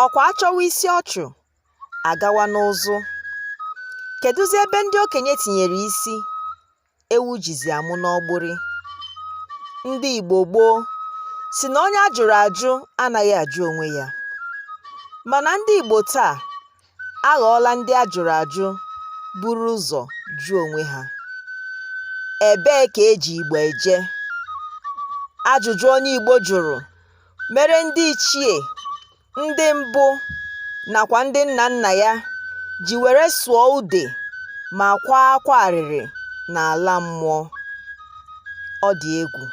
Ọkwa a chọwa isi ọchụ, a gawa n'ụzụ. Kedụzị ebe ndị okenye tinyere isi ewu jizi amụ n'ọgbụrị? Ndị Igbo gboo sị na onye a jụrụ ajụ anaghị ajụ onwe ya. Mana ndị Igbo taa aghọọla ndị a jụrụ ajụ buru ụzọ jụọ onwe ha. Ebee ka e ji Igbo eje? Ajụjụ onye Igbo jụrụ mere ndị ichie, ndị mbụ nakwa ndị nna nna ya ji were sụọ ude ma kwaa akwa arịrị n'ala mmụọ. Ọ dị egwu.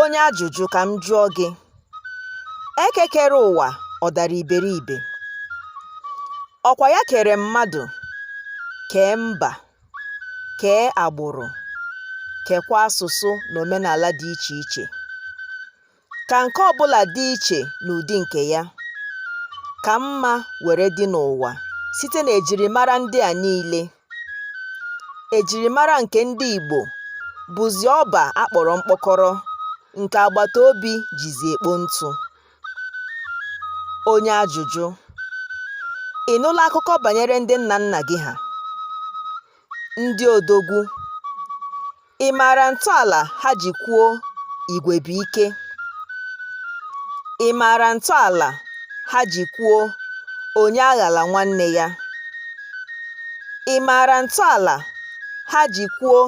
Onye ajụjụ ka m jụọ gị, Eke kere ụwa ọ dara iberibe? Ọkwa ya kere mmadụ, kee mba, kee agbụrụ, kekwa asụsụ na omenala dị iche iche. Ka nke ọbụla dị iche n'ụdị nke ya, ka mma were dị n'ụwa site n'ejirimara ndị a niile. Ejirimara nke ndị Igbo bụzi ọba a kpọrọ mkpọkọrọ nke agbataobi jizi ekpo ntụ. Onye ajụjụ, ị nụla akụkọ banyere ndị nna nna gị ha? Ndị odogwu. Ị maara ntọala ha ji kwuo igwe bụ ike? Ị maara ntọala ha ji kwuo onye aghala nwanne ya? Ị maara ntọala ha ji kwuo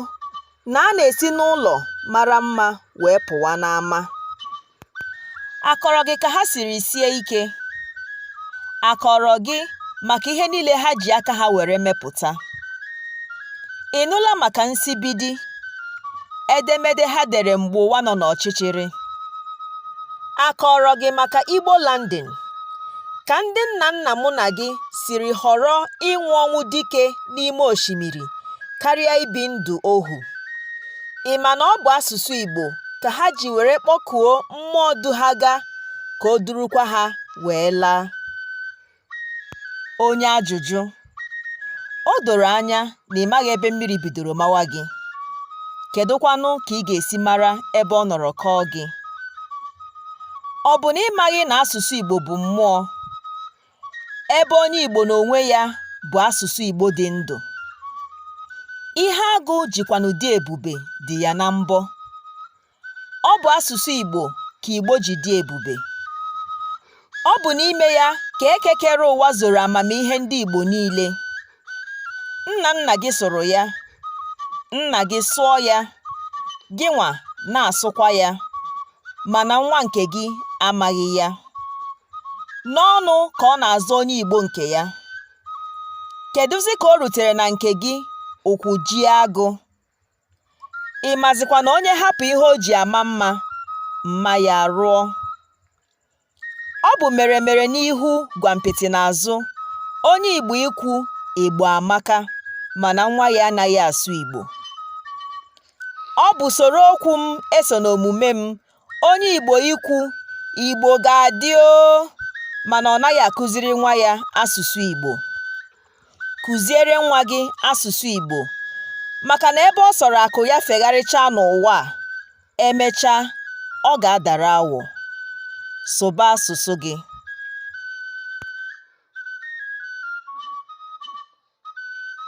na a na-esi n'ụlọ mara mma wee pụwa n'ama? A kọrọ gị ka ha siri sie ike? A kọọrọ gị maka ihe niile ha ji aka ha were mepụta? Ị nụla maka nsibidi, edemede ha dere mgbe ụwa nọ n'ọchịchịrị? A kọọrọ gị maka Igbo Landing, ka ndị nna nna mụ na gị siri họrọ ịnwụ ọnwụ dike n'ime osimiri karịa ibi ndụ ohu? Ị ma na ọ bụ asụsụ Igbo ka ha ji were kpọkuo mmụọ du ha gaa ka o durukwa ha wee laa? Onye ajụjụ, O doro anya na ị maghị ebe mmiri bidoro mawa gị. Kedụkwanụ ka ị ga-esi mara ebe ọ nọrọ kọọ gị? Ọ bụ na ị maghị na asụsụ Igbo bụ mmụọ, ebe onye Igbo n'onwe ya bụ asụsụ Igbo dị ndụ? Ihe agụ jikwanụ dị ebube dị ya na mbọ. Ọ bụ asụsụ Igbo ka Igbo ji dị ebube. Ọ bụ n'ime ya ka Eke kere ụwa zoro amamihe ndị Igbo niile. Nna nna gị sụrụ ya, nna gị sụọ ya, gịnwa na-asụkwa ya, mana nwa nke gị amaghị ya. N'ọnụ ka ọ na-aza onye Igbo nke ya. Kedụzi ka o rutere na nke gị ụkwụ jie agụ? Ị mazikwa na onye hapụ ihe o ji ama mma, mma ya arụọ? Ọ bụ mere mere n'ihu gwa mpịtị n'azụ onye Igbo ikwu Igbo amaka mana nwa ya anaghị asụ Igbo. Ọ bụ soro okwu m esona omume m onye Igbo ikwu Igbo ga-adị oo mana ọ naghị akụziri nwa ya asụsụ Igbo. Kụziere nwa gị asụsụ Igbo maka na ebe ọ sọrọ akụ ya fegharịchaa n'ụwa a, e mechaa, ọ ga-adara awọ. Sụba asụsụ gị.